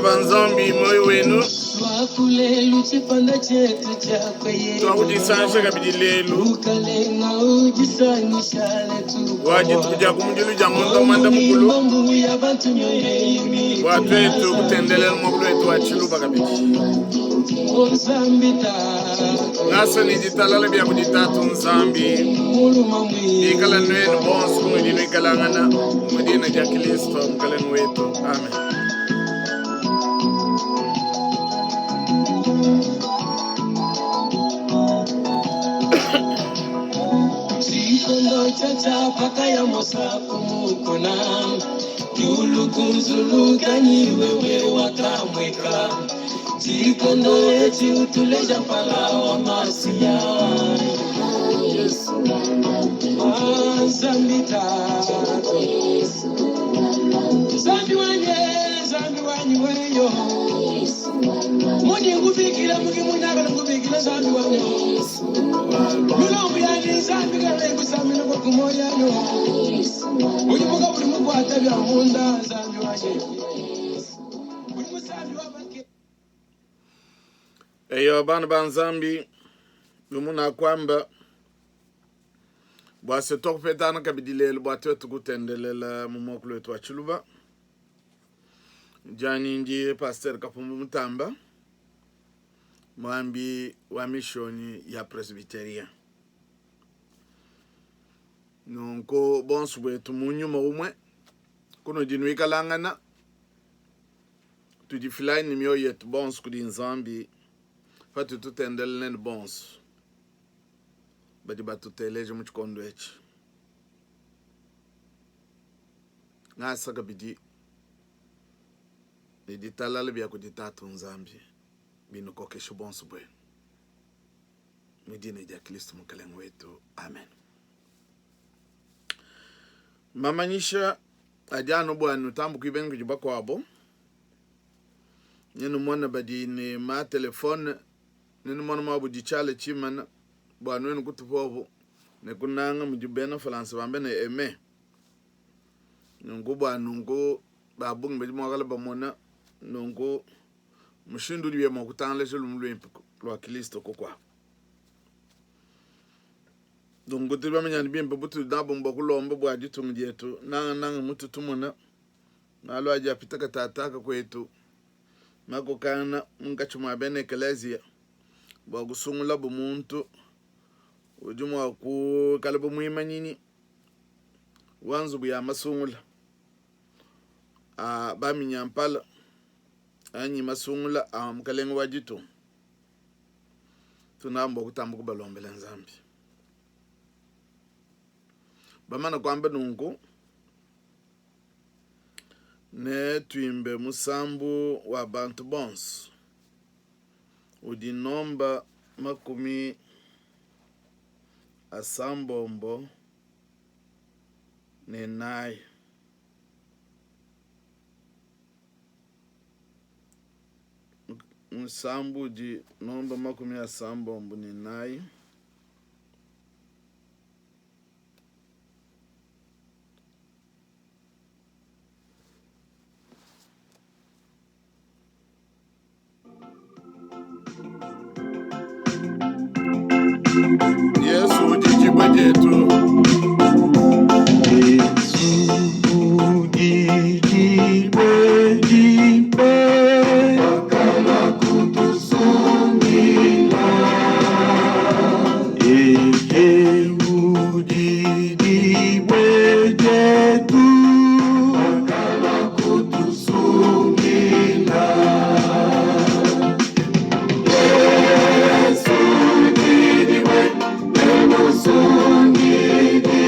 ba Nzambi, muoyo wenu. Tuakudisangisha kabidi lelu bua dituku dia kumudilu dia ngondo muanda mukulu bua tuetu kutendelela muakulu wetu wa Tshiluba kabidi. Ngasa ne ditalala bia kudi Tatu Nzambi bikala nuenu bonso kunudi nuikalangana mu dina dia Kristo Mukalenge wetu. Amen. Tshikondo tshiatshia pakaya Mosa ku mukuna, diulu kunzuluka nyi wewe wakamueka. Tshikondo etshi utuleja mpala wa Masiya. Ah, Nzambi Tatu, Nzambi wanyi, Nzambi wanyi weyo. Mudi ngubikila mugi munagala ngubikila Nzambi wanyi. Milombo yanyi Nzambi kala ikusamina kwa kumoyano. Udi muka buli mukwata bya munda Nzambi wanyi. Udi musambi wa bake. Eyo bana ba Nzambi, lumuna kuamba bua se tuakupetana kabidi lelu bua tuetu kutendelela mu muakulu wetu wa Tshiluba. Dianyi ndi Pasteur Kapumbu Mutamba, muambi wa mishonyi ya Presbyterien. Nunku bonso buetu mu nyuma umue kunudi nuikalangana, tudifilayi ne mioyo yetu bonso kudi Nzambi patudi tutendelela nenu bonso badi batuteleja mu tshikondo etshi. Ngasa kabidi ne ditalala bia kudi Tatu Nzambi binukokeshe bonso buenu mu dina dia Kristo Mukalenge wetu. Amen. Mamanyisha adi anu bua nutambuke kudi bakuabo, nenumone badi ne ma telefone, nenumone muabu ditshiala tshimana bua nuenu kutupopu ne kunanga mudi bena Falansa bambe ne aimer. Nunku bua nunku ba bungi badi mua kala bamona nunku mushindu udi mua kutangalaja lumu luimpe lua Kristo kukuabu. Nunku tudi bamanya ne bimpe butudi nabu mbua kulomba bua ditunga dietu, nangananga mutu tumona malu adi apita katataka kuetu makokangana munkatshi mua bena ekeleziya bua kusungulabu muntu udi mua kuikala bu muimanyinyi wa nzubu ya masungula a baminyampala anyi masungula a mukalenge wa ditunga. Tunamba kutamba kubalombela Nzambi. Bamana kuamba nunku, ne tuimbe musambu wa bantu bonso udi nomba 54. Musambu udi nomba 94. Yesu udi dibue dietu. Yesu udi dibue dimpe. Wakalua kutusungila. Yeye udi dibue dietu. Wakalua kutusungila. Yesu udi dibue, ne musungidi.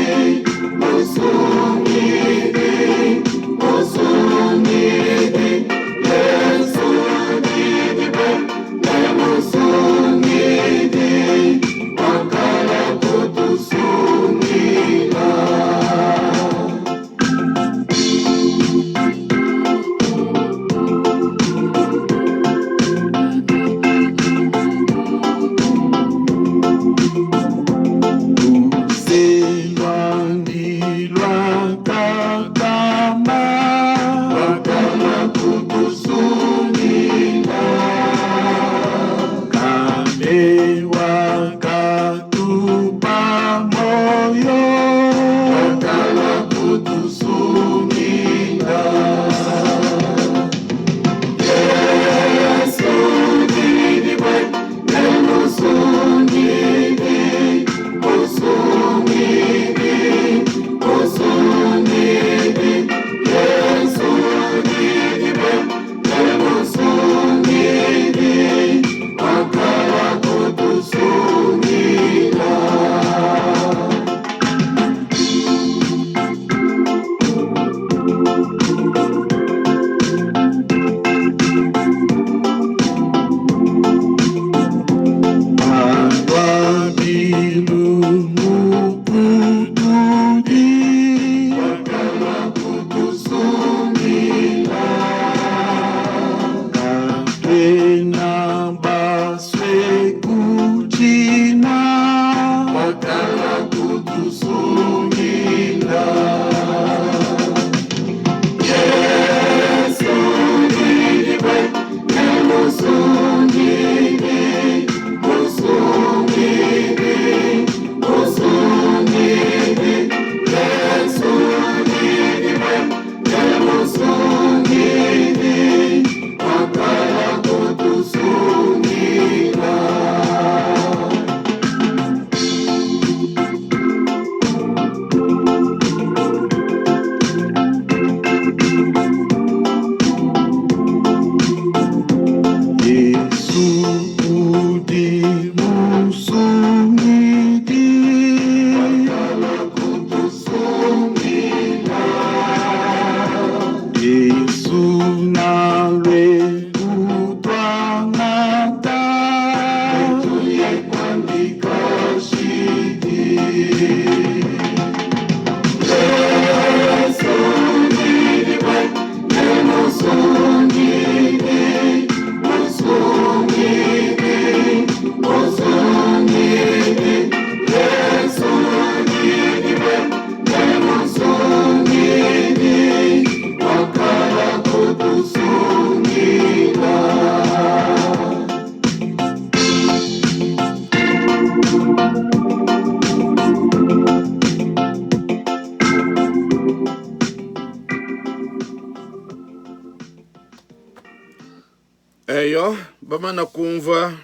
Eyo, bamana kumvua,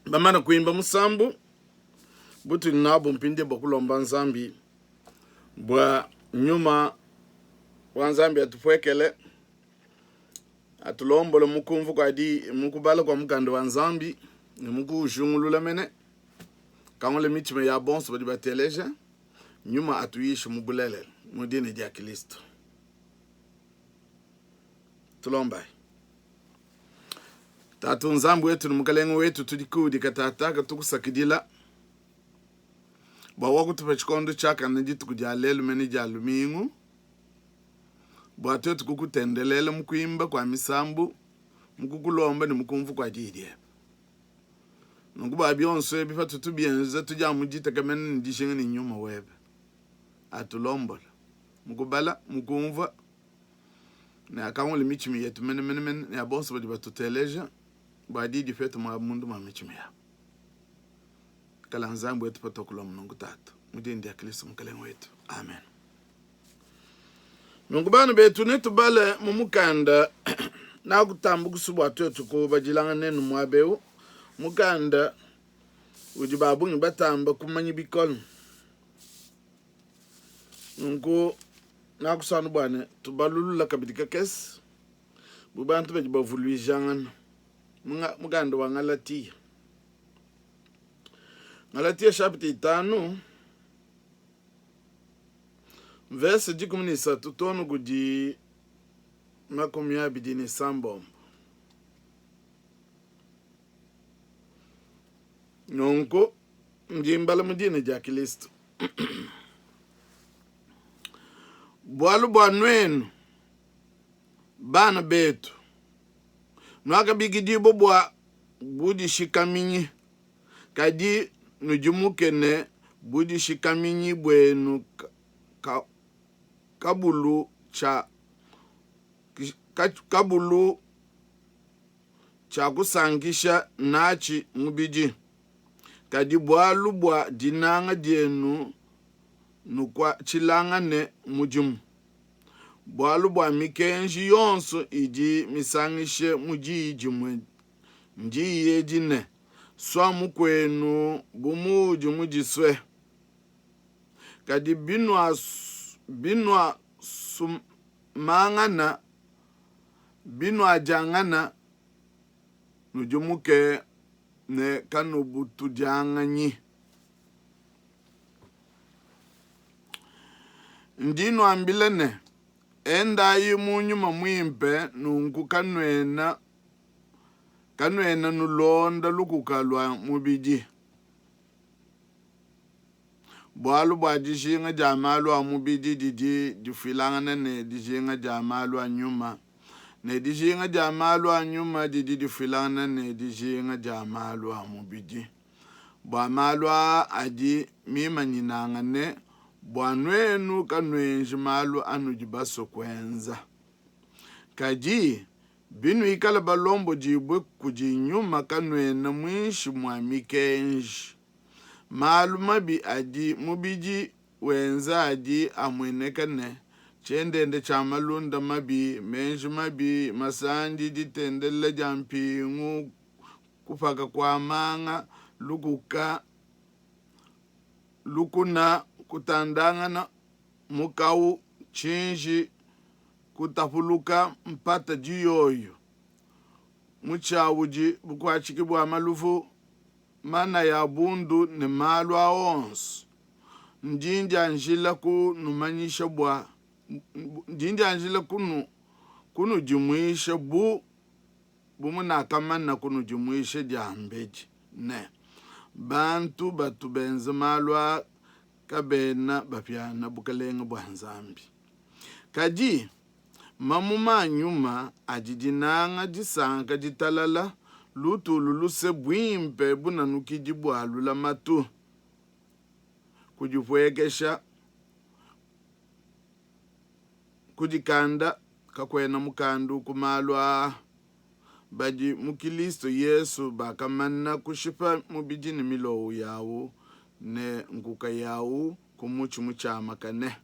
bamana kuimba musambu butudi nabu mpindieu bua kulomba Nzambi bua nyuma wa Nzambi atupuekele, atulombole mu kumvua kua di, mu kubala kua mukanda wa Nzambi ne mu kuujingulula mene, kangula mitshima ya bonso badi bateleja, nyuma atuyishe mu bulelela mu dina dia Kristo. Tulombayi. Tatu Nzambi wetu ne Mukalenge wetu, tudi kuudi katataka tukusakidila bua wakutupa tshikondo tshiakane dituku dia lelu mene dia lumingu bua tuetu kukutendelela mu kuimba kua misambu, mu kukulomba ne mu kumvua kua diyi diebe. Nunku bua bionso ebi patudi tubienza, tudi amu ditekemena ne dijinga ne nyuma webe atulombola mu kubala, mu kumvua ne akangule mitshima yetu menemene ne ya bonso badi batuteleja bua di dipete muaba munda mua mitshima yabo. Kala Nzambi wetu patuakulomba nunku Tatu, mu dina dia Kristo Mukelenge wetu, amen. Nunku bana betu, netubale mu mukanda nakutamba kusu bua tuetu kubadilanga nenu muaba eu, mukanda udi ba bungi batamba kumanya bikole. Nunku nakusua bua ne tubalulula kabidi kakese bu bantu badi bavuluijangana mukanda wa Ngalatia. Ngalatia chapitre itanu mvese 13 tonu kudi 26. Nunku ndi mbala mu dina dia Kristo. Bualu bua nuenu, bana betu, nuakabikidibua bua budishikaminyi, kadi nudimuke ne budishikaminyi buenu kabulu tshia kabulu tshia kusankisha natshi mubidi, kadi bualu bua dinanga dienu nukuatshilangane mudimu. Bualu bua mikenji yonso idi misangishe mu diyi dimue ndiyi edi ne, Sua mukuenu bu muudi mudisue. Kadi binuasumangana, binuadiangana, nudimuke ne kanubutudianganyi. Ndi nnuambila ne, endayi mu nyuma muimpe, nunku kanuena kanuena nulonda lukuka lua mubidi. Bualu bua dijinga dia malu a mubidi didi difuilangana ne dijinga dia malu a nyuma, ne dijinga dia malu a nyuma didi difuilangana ne dijinga dia malu a mubidi. Bua malu aa adi mimanyinangane, bua nuenu kanuenji malu anudi basue kuenza. Kadi binuikala balombodibue kudi nyuma, kanuena muinshi mua mikenji. Malu mabi adi mubidi wenza adi amueneka ne, tshiendenda tshia malunda mabi, meji mabi, masandi, ditendelela dia mpingu, kupaka kua manga, lukuka, lukuna, kutandangana, mukawu, tshiji, kutapuluka, mpata, diyoyo, mutshiawudi, bukuatshiki bua maluvu, manaya a bundu ne malu aa onso. Ndi ndianjila kunumanyisha bua ndi ndianjila kunu kunudimuisha bu bu munakamana kunudimuisha diambedi ne, bantu batu benza malu aa kabena bapiana bukelenge bua Nzambi. Kadi mamuma a nyuma adi dinanga, disanka, ditalala, lutulu, luse, buimpe, bunanukidi bua lulamatu, kudipuekesha, kudikanda, kakuena mukandu ku malu aa. Badi mu Kilisto Yesu bakamana kushipa mubidi ne milowu yawu ne nkuka yawu ku mutshi mutshiamakane.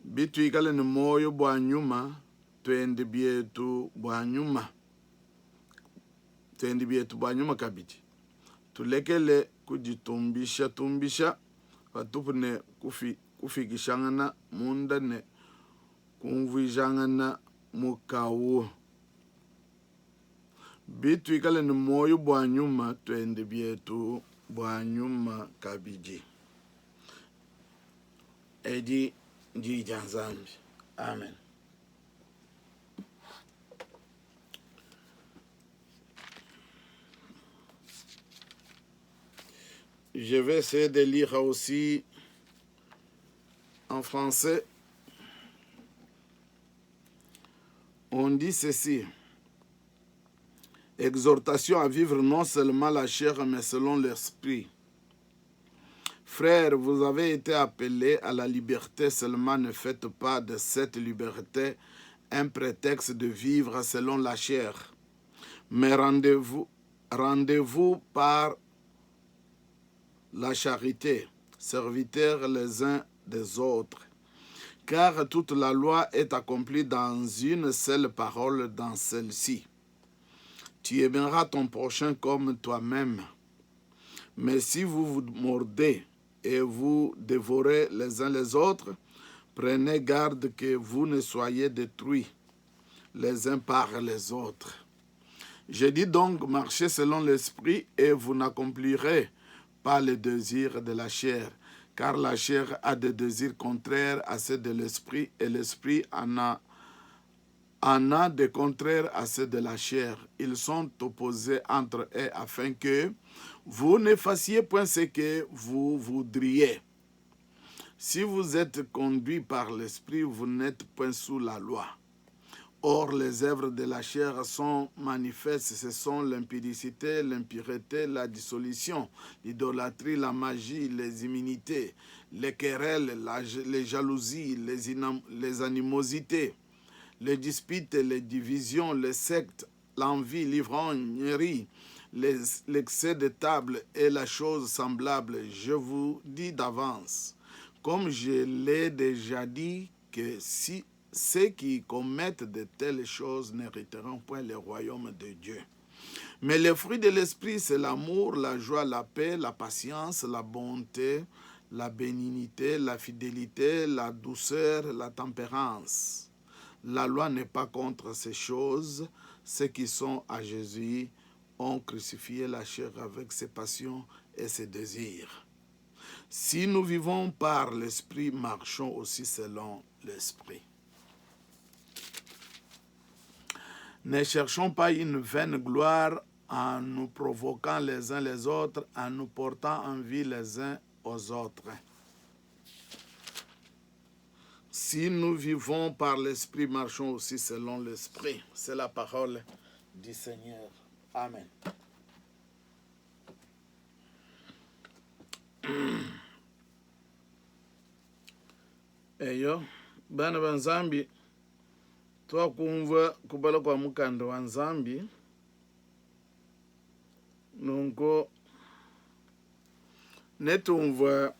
Bituikala ne muoyo bua nyuma, tuende bietu bua nyuma. Tuende bietu bua nyuma kabidi. Tulekele kuditumbishatumbisha patupu ne kufikishangana munda ne kumvuijangana mukawu. Bituikale ne muoyo bua nyuma, tuende bietu bua nyuma kabidi. Edi ndiyi dia Nzambi. Amen. Je vais essayer de lire aussi en français. On dit ceci. Exhortation à vivre non seulement la chair, mais selon l'esprit. Frères, vous avez été appelés à la liberté, seulement ne faites pas de cette liberté un prétexte de vivre selon la chair. Mais rendez-vous rendez-vous par la charité, serviteurs les uns des autres. Car toute la loi est accomplie dans une seule parole, dans celle-ci. Tu aimeras ton prochain comme toi-même. Mais si vous vous mordez et vous dévorez les uns les autres, prenez garde que vous ne soyez détruits les uns par les autres. Je dis donc, marchez selon l'esprit et vous n'accomplirez pas les désirs de la chair, car la chair a des désirs contraires à ceux de l'esprit et l'esprit en a en a des contraires à ceux de la chair. Ils sont opposés entre eux afin que vous ne fassiez point ce que vous voudriez. Si vous êtes conduit par l'Esprit, vous n'êtes point sous la loi. Or, les œuvres de la chair sont manifestes, ce sont l'impudicité, l'impureté, la dissolution, l'idolâtrie, la magie, les immunités, les querelles, les jalousies, les animosités, les disputes, les divisions, les sectes, l'envie, l'ivrognerie, l'excès de table et la chose semblable. Je vous dis d'avance, comme je l'ai déjà dit, que si ceux qui commettent de telles choses n'hériteront point le royaume de Dieu. Mais le fruit de l'esprit, c'est l'amour, la joie, la paix, la patience, la bonté, la bénignité, la fidélité, la douceur, la tempérance. La loi n'est pas contre ces choses. Ceux qui sont à Jésus ont crucifié la chair avec ses passions et ses désirs. Si nous vivons par l'Esprit, marchons aussi selon l'Esprit. Ne cherchons pas une vaine gloire en nous provoquant les uns les autres, en nous portant envie les uns aux autres. Si nous vivons par l'Esprit, marchons aussi selon l'Esprit. C'est la parole du Seigneur. Amen. Eyo, bana ba Nzambi, tuakumvua kubala kua mukanda wa Nzambi, nunku netumvue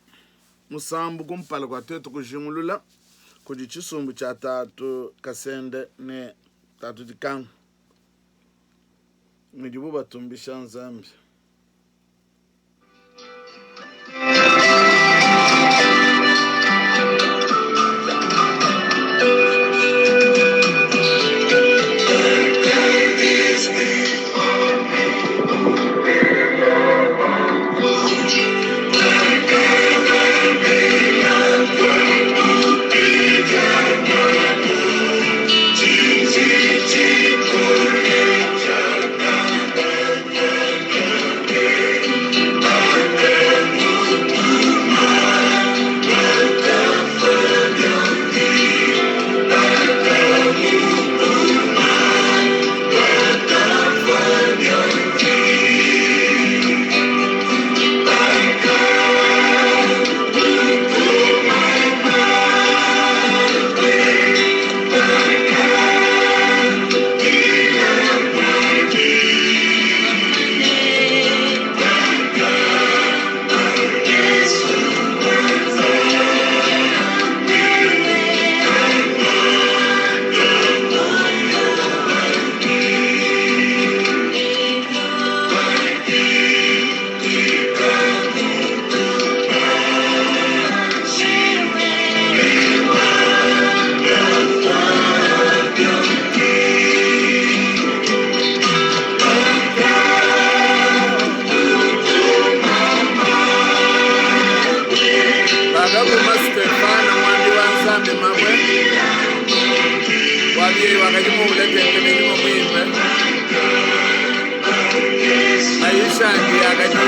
musambu kumpala kua tuetu kujingulula kudi tshisumbu tshia Tatu Kasende ne Tatu Dikanga mudibu batumbisha Nzambi. Bualu yeye wakadi muule tente ne Nyuma Muimpe, mayisha andi akadi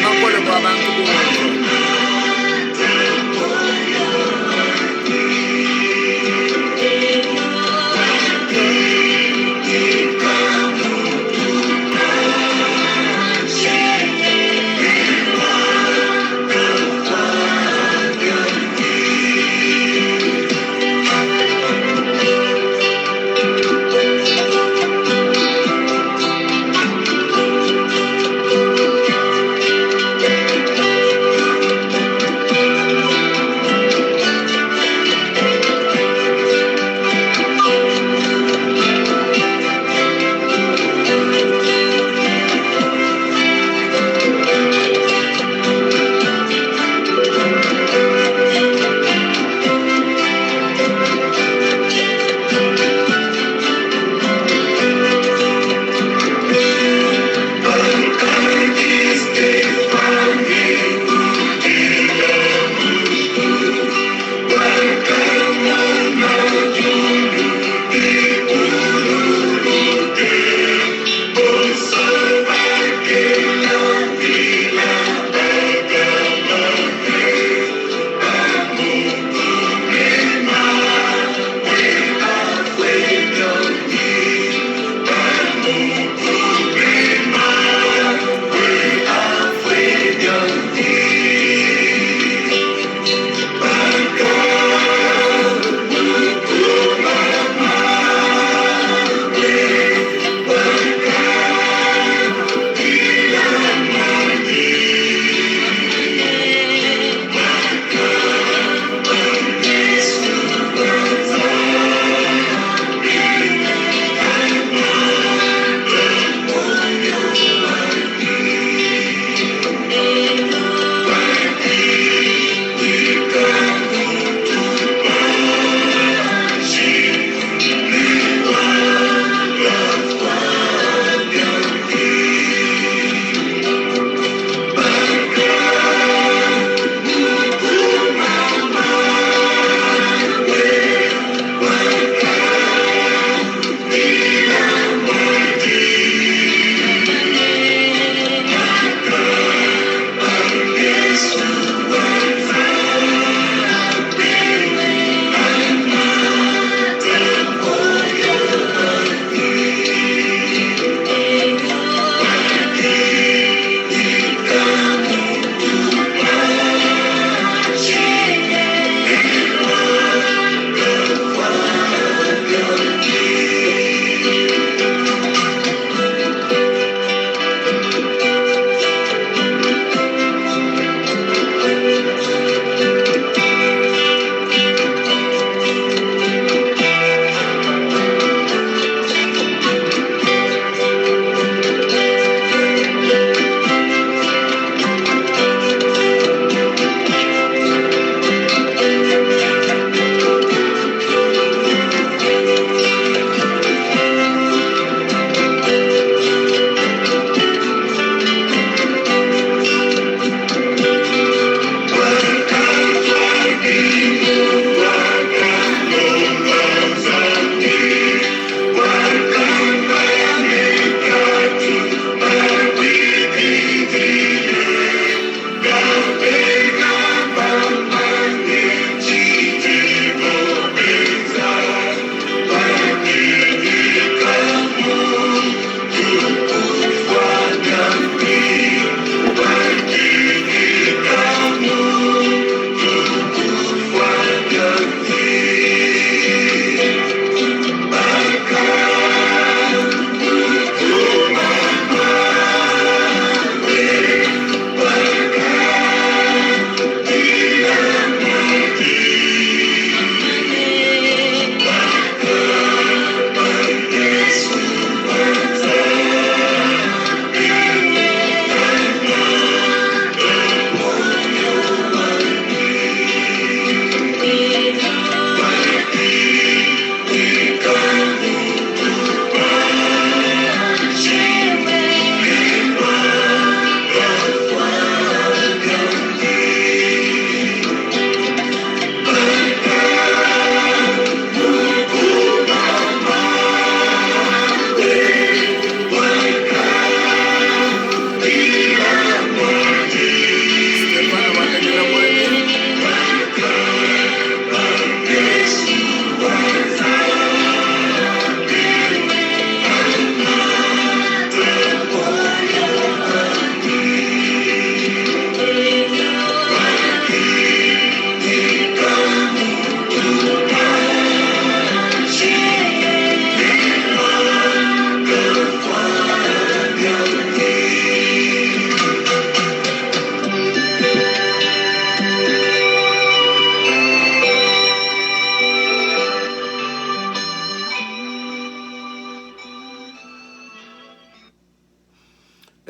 makole bua bantu kuumvua.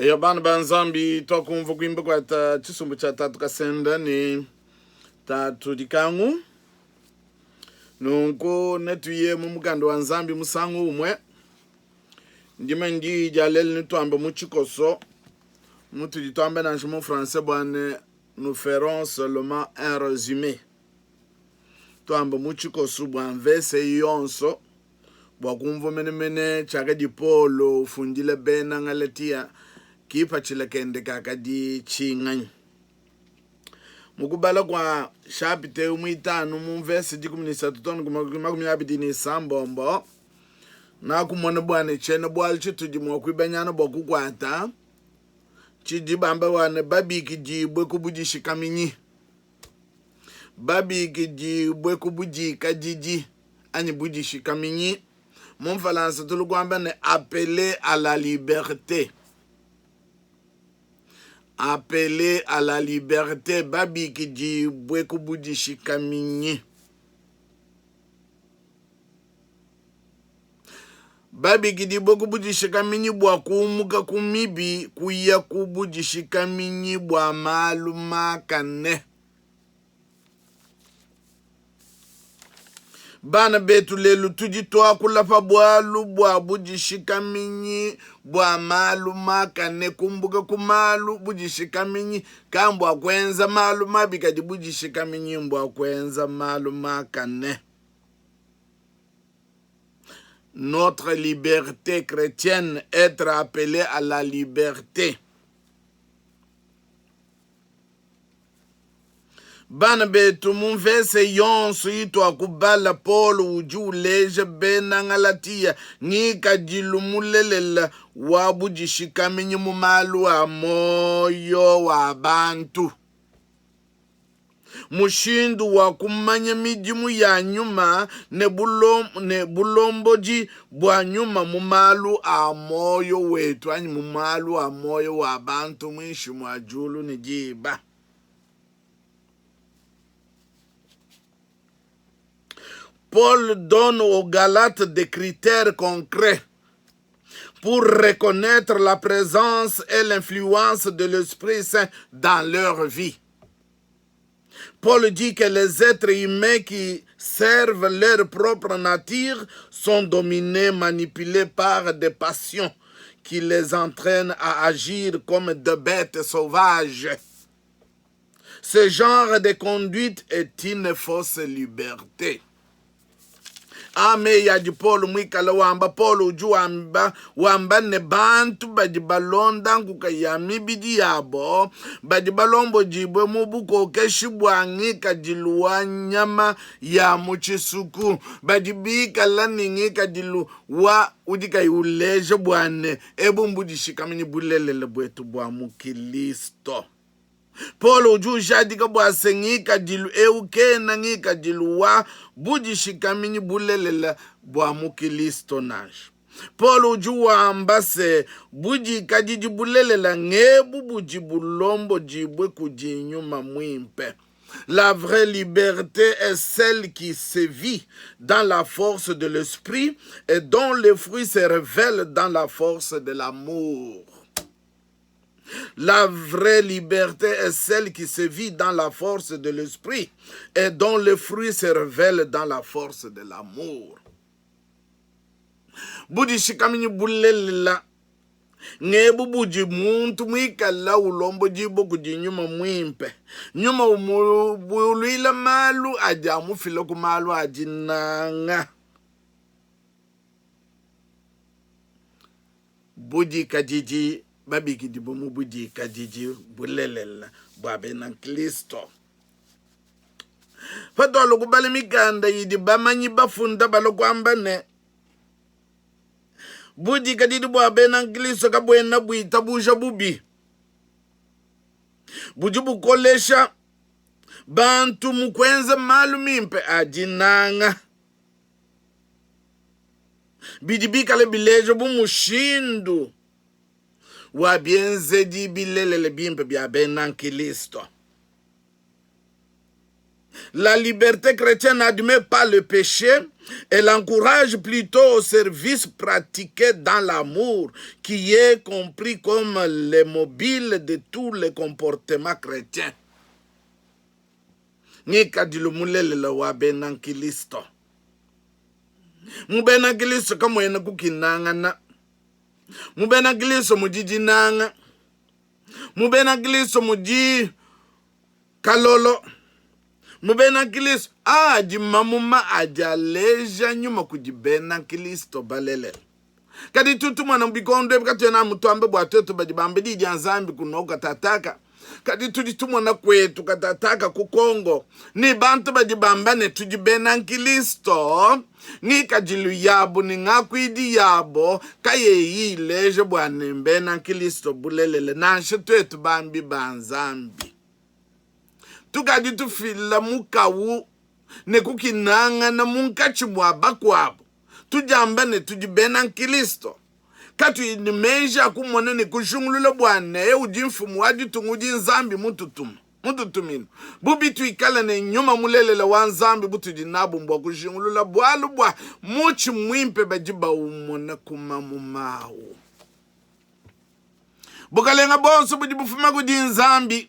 Eyo bana ba Nzambi, twakumvua kuimba kua ta tshisumbu tshia Tatu Kasenda ne Tatu Dikangu. Nunku netuye mu mukanda wa Nzambi musangu umue. Ndima ndiyi dia lelu netuambe mu tshikoso mutudi tuamba nansha mu français bua ne nous ferons seulement un résumé. Tuambe mu tshikoso bua mvese yonso bua kumvua menemene tshiakadi Paulo ufundila bena Ngalatia, kipatshila kende kakadi tshinganyi. Mu kubala kua shapita eu muitanu mu mvese 13 too ne 26, nakumona bua ne tshiena-bualu tshitudi mua kuibanyana bua kukuata tshidi bamba bua ne babikidibue ku budishikaminyi. Babikidibue ku budikadidi anyi budishikaminyi, mu Mfalansa tulu kuamba ne appelé à la liberté. Appelé à la liberté, babikidibue ku budishikaminyi. Babikidibue ku budishikaminyi bua kuumuka ku mibi kuya ku budishikaminyi bua malu makane. Bana betu, lelu tudi tuakula pa bualu bua budishikaminyi bua malu makane, kumbuka ku malu budishikaminyi ka mbua kuenza malu mabi, kadi budishikaminyi mbua kuenza malu makane. Notre liberté chrétienne, être appelé à la liberté. Bana betu, mu mvese yonso ituakubala, Paulo udi uleja bena Ngalatia ngikadilu mulelela wa budishikaminyi mu malu a muoyo wa bantu. Mushindu wa kumanya midimu ya nyuma ne, bulom, ne bulombodi bua nyuma mu malu a muoyo wetu anyi mu malu a muoyo wa bantu muinshi mua diulu ne diba. Paul donne aux Galates des critères concrets pour reconnaître la présence et l'influence de l'Esprit Saint dans leur vie. Paul dit que les êtres humains qui servent leur propre nature sont dominés, manipulés par des passions qui les entraînent à agir comme des bêtes sauvages. Ce genre de conduite est une fausse liberté. A Meyi adi Paulo muikale wamba. Paulo udi wamba wamba ne, bantu badi balonda nkuka ya mibidi yabo badi balombodibue mu bukokeshi bua ngikadilu wa nyama ya mu tshisuku, badi bikala ne ngikadilu wa udi kayi uleja bua ne, ebu mbudishikaminyi bulelela buetu bua mu Kilisto. Paulo udi ujadika bua se, ngikadilu eu kena ngikadilu wa budishikaminyi bulelela bua mu Kilisto nansha. Paulo udi wamba se, budikadidi bulelela ngebu budi bulombodibue kudi Nyuma Muimpe. La vraie liberté est celle qui se vit dans la force de l'esprit et dont les fruits se révèlent dans la force de l'amour. La vraie liberté est celle qui se vit dans la force de l'esprit et dont les fruits se révèlent dans la force de l'amour. Budishikaminyi bulelela ngebu budi muntu muikala ulombodibua kudi nyuma muimpe. Nyuma umubuluila malu adi amufila ku malu a dinanga. Budikadidi babikidibue mu budikadidi bulelela bua bena nkristo. Patualua kubala mikanda idi bamanyi bafunda, balua kuamba ne, budikadidi bua bena nkristo kabuena buitabuja bubi, budi bukolesha bantu mu kuenza malu mimpe a dinanga. Bidi bikale bileja bu mushindu wa bienzedi bilelela bimpe bia bena nkristo. La liberté chrétienne n'admet pas le péché. Elle encourage plutôt au service pratiqué dans l'amour, qui est compris comme le mobile de tous les comportements chrétiens. Ngikadilu mulelela wa bena nkristo. Mu bena nkristo kamuena kukinangana. Mu bena nkristo mudi dinanga. Mu bena nkristo mudi kalolo. Mu bena nkristo aa adi mamuma adi aleja nyuma kudi bena nkristo balelela. Kadi tutu tumona mu bikondo ebi katuena amu tuamba bua tuetu badi bamba diyi dia Nzambi kunoku katataka, kadi tudi tumona kuetu katataka ku Congo ne bantu badi bamba ne tudi bena nkristo, ngikadilu yabu ne ngakuidi yabo kayeyi ileja bua ne mbena nkristo bulelela, nansha tuetu bambi ba Nzambi tukadi tufila mukawu ne kukinangana munkatshi mua bakuabu. Tudiamba ne tudi bena nkristo, katuyi ne meji a kumona ne kujingulula bua ne eu udi mfumu wa ditunga udi Nzambi mututuma, mututumina. Bu bituikala ne nyuma mulelela wa Nzambi, butudi nabu mbua kujingulula bualu bua mutshi muimpe badi baumona ku mamuma awu. Bukalenga buonso budi bufuma kudi Nzambi.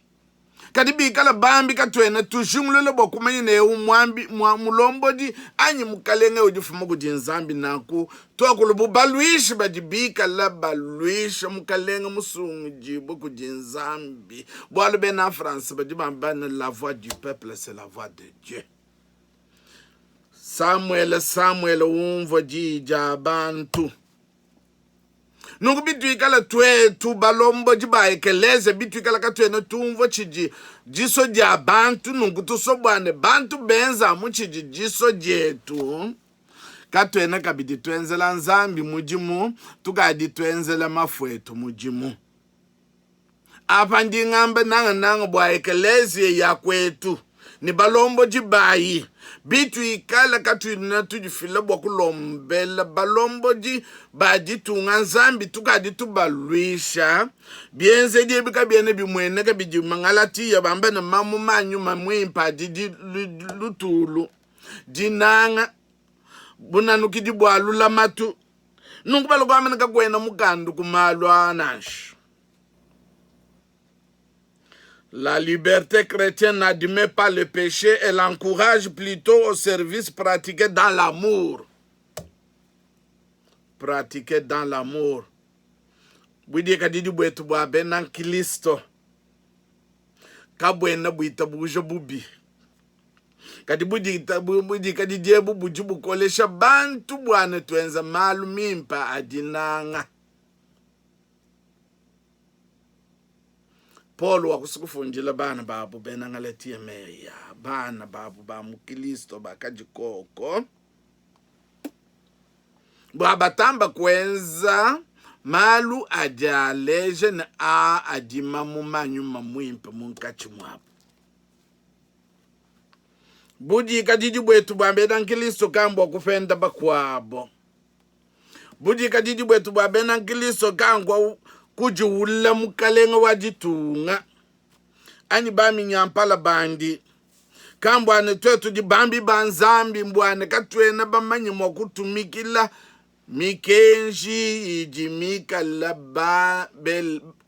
Kadi bikala bambi, katuena tujingulula bua kumanya ne eu muambi, mua mulombodi anyi mukalenge udi ufuma kudi Nzambi. Nanku tuakulu bu baluishi badi bikala baluisha mukalenge musungidibue kudi Nzambi, bualu bena France badi bamba ne la voix du peuple c'est la voix de Dieu. Samuele, Samuele umvua diyi dia bantu. Nunku bituikala tuetu balombodi ba ekeleziya, bituikala katuena tumvua tshidi disua dia bantu, nunku tusua bua ne bantu benza amu tshidi disua dietu, katuena kabidi tuenzela Nzambi mudimu, tukadi tuenzela mafu etu mudimu. Apa ndi ngamba nangananga bua ekeleziya ya kuetu ne balombodi bayi. Bituikala katuena tudifila bua kulombela balombodi ba ditunga Nzambi, tukadi tubaluisha. Bienzedi ebi kabiena bimueneka bidi Ngalatiya bamba ne, mamuma a nyuma muimpe adi lutulu, dinanga, bunanukidi bua lulamatu. Nunku balua kuamba ne, kakuena mukandu ku malu aa nansha. La liberté chrétienne n'admet pas le péché, elle encourage plutôt au service pratiqué dans l'amour. Pratiqué dans l'amour. Budikadidi buetu bua bena Kristo kabuena buitabuja bubi, kadi budikadidi ebu budi bukolesha bantu bua ne tuenza malu mimpe a dinanga. Paulo wakusukufundila bana babu bena Galatia meyi a bana babu ba mu Kristo bakadi koko bua batamba kuenza malu adi aleja ne aa adi mamuma a nyuma muimpe munkatshi muabu. Budikadidi buetu bua bena nkristo kambua kupenda bakuabo. Budikadidi buetu bua bena nkristo kankua kudiwula mukalenge wa ditunga anyi baminyampala bandi. Kambua ne tuetu tudi bambi ba Nzambi, mbua ne katuena bamanye mua kutumikila mikenji idi mikala ba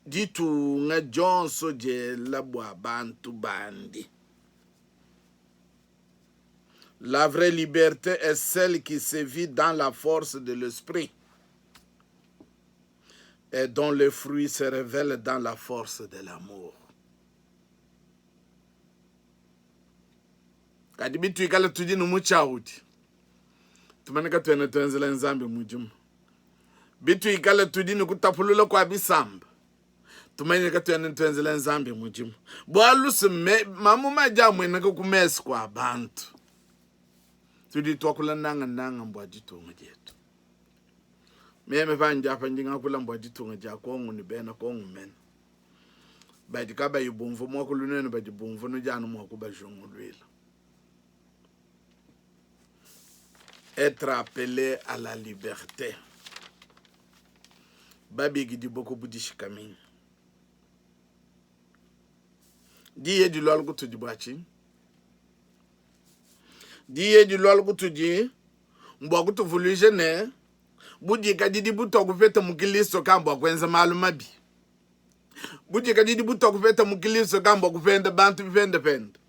ditunga dionso diela bua bantu bandi. La vraie liberté est celle qui se vit dans la force de l'esprit et dont le fruit se révèle dans la force de l'amour. Kadi bituikala tudi ne mutshiawudi, tumane katuena tuenzela Nzambi mudimu. Bituikala tudi ne kutapulula kua bisamba, tumanye katuena tuenzela Nzambi mudimu, bualu se mamuma adi amueneka ku mesu kua bantu. Tudi tuakula nangananga mbua ditunga dietu. Meme pandi apa ndi ngakula mbua ditunga dia Kongo ne bena Kongo mene badi kabayi bumvua muakulu nuenu badi bumvua nudi anu mua kubajunguluila. Être appelé à la liberté. Babikidibue ku budishikaminyi. Diyi edi lualu kutudi bua tshinyi? Diyi edi lualu kutudi. Mbua kutuvuluija ne, budikadidi butuakupeta mu Kilisto ka mbua kuenza malu mabi. Budikadidi butuakupeta mu Kilisto ka mbua kupenda bantu bipendapenda.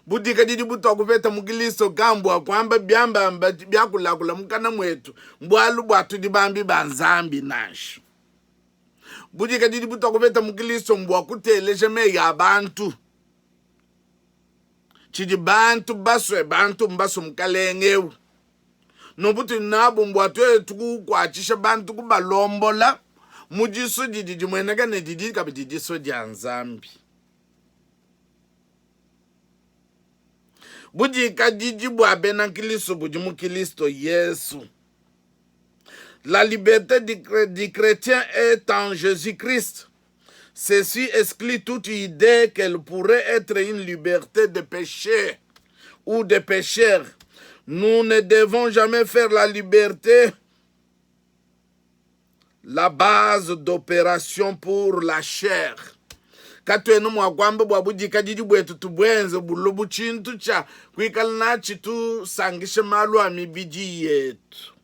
Budikadidi butuakupeta mu Kilisto ka mbua kuamba biambamba biakulakula mukana muetu mbualu bua tudi bambi ba Nzambi nansha. Budikadidi butuakupeta mu Kilisto mbua kuteleja meyi a bantu. Tshidi bantu basue, bantu mbasue Mukalenge eu. Nunku tudi nabu mbua tuetu kukuatshisha bantu, kubalombola mu disua didi dimueneka ne didi kabidi disua dia Nzambi. Budikadidi bua bena Kristo budi mu Kristo Yesu. La liberté du chrétien est en Jésus-Christ. Ceci exclut toute idée qu'elle pourrait être une liberté de péché ou de pécheur. Nous ne devons jamais faire la liberté la base d'opération pour la chair. Katuena mua kuamba bua budikadidi buetu tubuenze bulue bu tshintu tshia kuikala natshi tusankisha malu a mibidi yetu.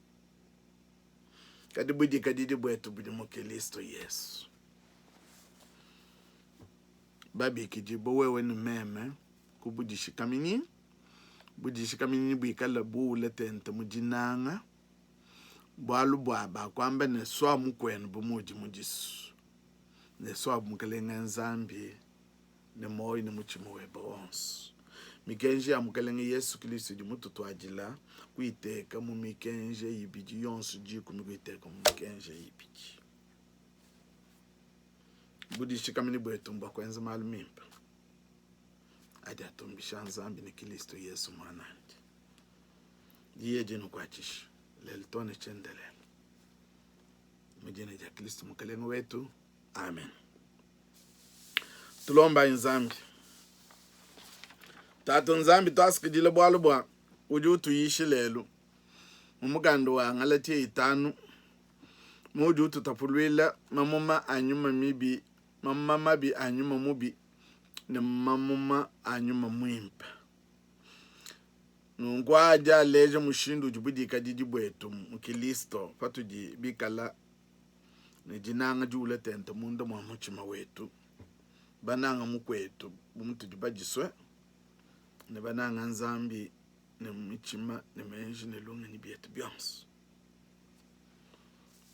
Kadi budikadidi buetu budi mu Kilisto Yesu. Babikidibue wewe ne meme ku budishikaminyi, budishikaminyi buikale buule tente mu dinanga, bualu bua bakuamba ne, Sua mukuenu bu muudi mudisu, ne sua Mukelenge Nzambi ne muoyo ne mutshima webe wonso. Mikenji ya Mukelenge Yesu Kilisto idi mututuadila kuyiteka mu mikenji eyi ibidi yonso dikumi kuyiteka mu mikenji eyi ibidi. Budishikaminyi buetu mbua kuenza malu mimpe adi atumbisha Nzambi ne Kilisto Yesu Muanandi. Diyi dinukuatshishe lelu too ne tshiendelele. Mu dina dia Kilisto Mukelenge wetu, amen. Tulombayi Nzambi. Tatu Nzambi, tuasakidila bualu bua udi utuyisha lelu mu mukanda wa Ngalatia itanu muudi ututapuluila mamuma a nyuma mibi, mamuma mabi a nyuma mubi ne mamuma a nyuma muimpe. Nunku adi aleja mushindu udi budikadidi buetu mu Kilisto patudi bikala ne dinanga diule tente munda mua mutshima wetu, bananga mukuetu bu mutudi badisue, ne bananga Nzambi ne mitshima ne meji ne lungenyi bietu bionso.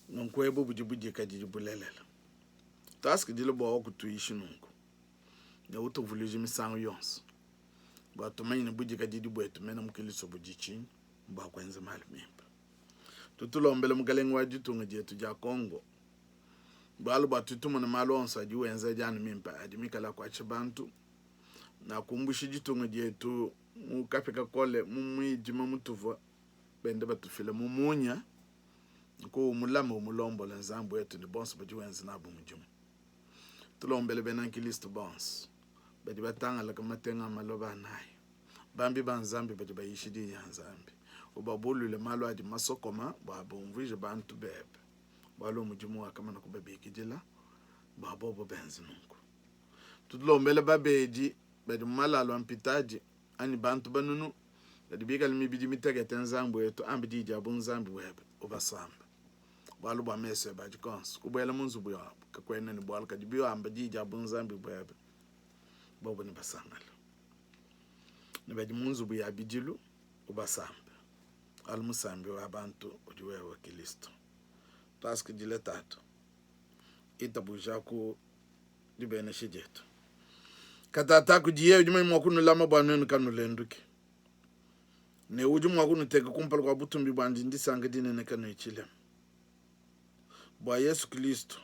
Nunku ebu budi budikadidi bulelela. Tuasakidila bua wakutuyishi nunku ne utuvuluije misangu yonso bua tumanye ne budikadidi buetu mene mu Kilisto budi tshinyi, mbua kuenza malu mimpe. Tutulombele mukalenge wa ditunga dietu dia Congo, bualu bua tudi tumona malu onso adi wenza adi anu mimpe adi mikale akuatshisha bantu na kumbusha ditunga dietu mu kapia kakole mu muidima mutuvua benda batufila mu munya. Nku umulame umulombola Nzambi wetu ne bonso badi wenza nabu mudimu. Tulombele bena nkristo bonso badi batangalaka matenga a maloba anayi. Bambi ba Nzambi badi bayisha Diyi dia Nzambi, ubabuluile malu adi masokoma bua bumvuije bantu bebe, bualu mudimu wakamana kubabikidila bua bobo benze nunku. Tutulombele babedi badi mu malalu a mpitadi anyi bantu banunu badi bikale mibidi mitekete, Nzambi wetu, amba diyi dia bunzambi buebe, ubasambe, bualu bua mesu ebe adi konso. Kubuela mu nzubu yabu kakuena ne bualu, kadi biwamba diyi dia bunzambi buebe, bobo nebasangale. Ne badi mu nzubu ya bidilu, ubasambe, bualu musambi wa bantu udi wewe Kilisto. Tuasakidile Tatu, itabujaku dibenesha dietu. Katataka kudiye udi mua kunulama bua nuenu kanulenduki, ne udi mua kunuteka kumpala kua butumbi buandi ndisanka dinene kanuyi tshilema. Bua Yesu Kilisto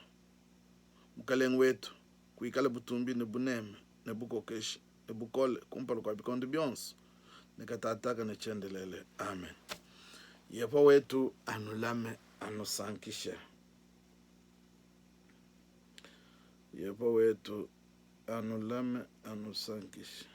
Mukelenge wetu, kuikale butumbi ne buneme ne bukokeshi ne bukole kumpala kua bikondo bionso ne katataka ne tshiendelele. Amen. Yehowa wetu anulame, anusankishe. Yehowa wetu anulame, anusankishe.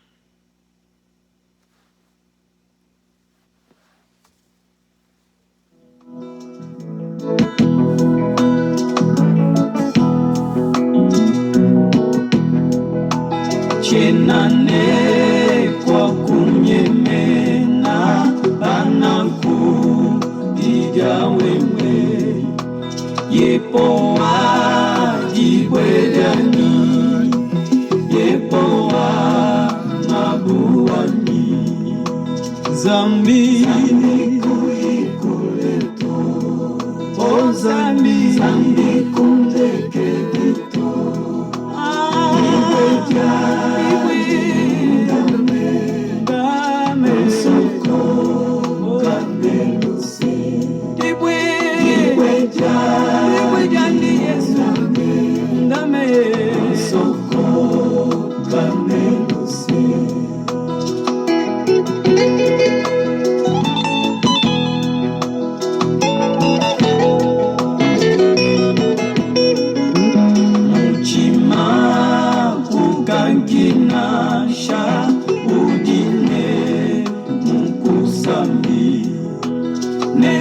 Tshiena ne kua kunyemena pa nanku. Yepowa dibue dianyi, Yepowa ngabu wanyi, Nzambi o Nzambi, Ah, dibue dame, oh, dibue, dibue dianyi Yesu, ndame. Muchima kukankinasha udine mukusambi ne.